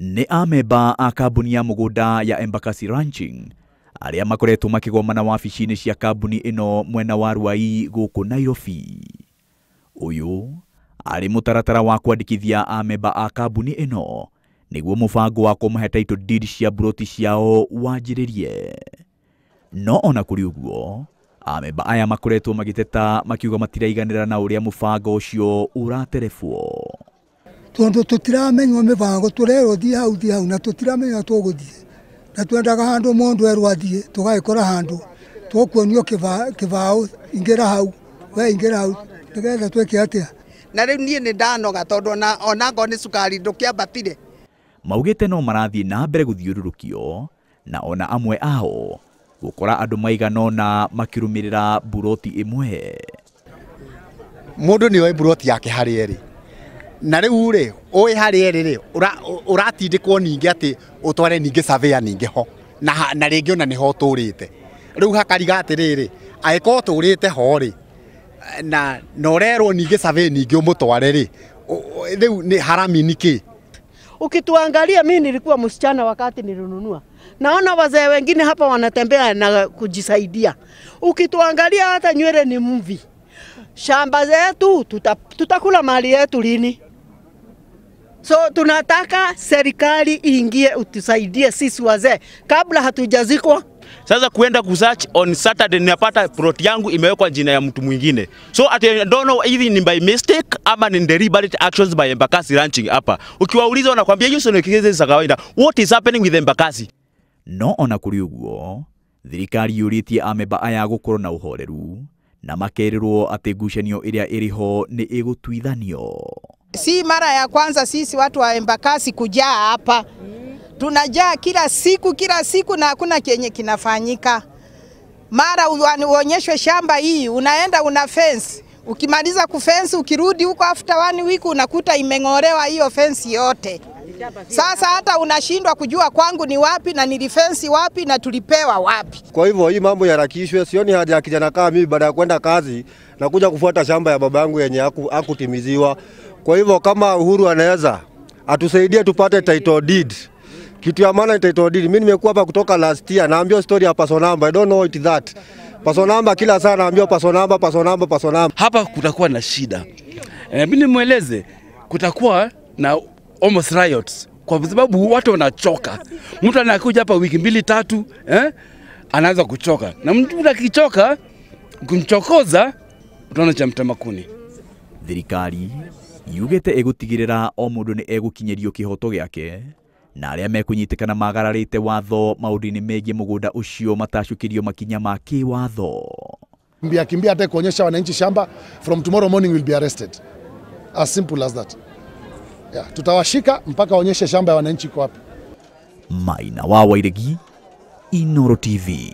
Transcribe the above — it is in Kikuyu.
Nĩ amemba a kambuni ya mũgũnda ya Embakasi Ranching arĩa makoretwo makĩgomana wabici-inĩ cia kambuni ĩno mwena wa Ruai gũkũ Nairobi. Ũyũ arĩ mũtaratara wa kwandĩkithia amemba a kambuni ĩno nĩguo mũbango wa kũmahe title deed cia mburoti ciao wanjĩrĩrie. No ona kũrĩ ũguo, amemba aya makoretwo magĩteta makiuga matiraiganĩra na ũrĩa mũbango ũcio ũraterebwo. Tondu tutiramenywo mibango turerwo thie hau thie hau na tutiramenya tugũthiĩ na twendaga handu mundu erwo athie tugagikora handu tukuonio kibao ingĩra hau we ingĩra hau nigetha twĩke atia. Na rĩu niĩ nĩ ndanoga tondu ona ngo nĩ cukari ndũkĩambatire. Maugĩte no marathiĩ na mbere gũthiũrũrũkio na ona amwe ao gũkora andũ maigana ũna makĩrũmĩrĩra mburoti ĩmwe. Mũndũ nĩ oĩ mburoti yake harĩa ĩrĩ. Na rĩu rĩ ũĩ harĩa ĩrĩ rĩ ũratindĩkwo ningĩ atĩ ũtware ningĩ surveyor ningĩ ho na rĩngĩ ona nĩho ũtũrĩte. Rĩu hakariga atĩrĩrĩ angĩkorwo ũtũrĩte ho rĩ na ũrerwo ningĩ survey ningĩ ũmũtware rĩ rĩu nĩ haramini kĩ? Ukituangalia, mimi nilikuwa msichana wakati nilinunua. Naona wazee wengine hapa wanatembea na kujisaidia. Ukituangalia hata nywele ni mvi. Shamba zetu tutakula mali yetu lini? So tunataka serikali iingie utusaidie sisi wazee kabla hatujazikwa. Sasa kuenda kusearch on Saturday ninapata plot yangu imewekwa jina ya mtu mwingine. So I don't know if ni by mistake ama ni deliberate actions by Embakasi Ranching hapa. Ukiwauliza wanakuambia hiyo sio kesi za kawaida. What is happening with Embakasi? No ona kũrĩ ũguo, thirikari yũrĩtie amemba aya gũkorwo na ũhoreru na makerĩrwo atĩ ngucanio ĩrĩa ĩrĩ ho nĩ ĩgũtuithanio. Si mara ya kwanza sisi watu wa Embakasi kujaa hapa. Tunajaa kila siku na hakuna kenye kinafanyika. Mara uonyeshwe shamba hii, unaenda una fence. Ukimaliza kufence ukirudi huko after 1 week unakuta imeng'olewa hiyo fence yote. Sasa hata unashindwa kujua kwangu ni wapi na nilifence wapi na tulipewa wapi. Kwa hivyo hii mambo yaharakishwe, sioni haja ya kijana kama mimi baada ya kwenda kazi na kuja kufuata shamba ya baba yangu yenye hakutimiziwa. Kwa hivyo kama Uhuru anaweza atusaidie tupate title deed. Kitu ya maana ni title deed. Mimi nimekuwa hapa kutoka last year naambiwa story ya person number. I don't know it that. Person number kila saa naambiwa person number, person number, person number. Hapa kutakuwa na shida. Mimi nimueleze kutakuwa na almost riots kwa sababu watu wanachoka. Mtu anakuja hapa wiki 2 3 anaanza kuchoka. Na mtu akichoka kumchokoza utaona cha mtemakuni. Thirikari yugĩte ĩgũtigĩrĩra o mũndũ nĩ egũkinyĩrio kĩhoto gĩake na arĩa mekũnyitĩkana magararĩte watho maũndũ-inĩ megiĩ mũgũnda ũcio matacũkĩrio makinya ma kĩwatho. Kimbia kimbia hata kuonyesha wananchi shamba, from tomorrow morning will be arrested. As simple as that. Yeah, tutawashika mpaka waonyeshe shamba ya wananchi kwa wapi. Maina wa Wairegi, Inooro TV.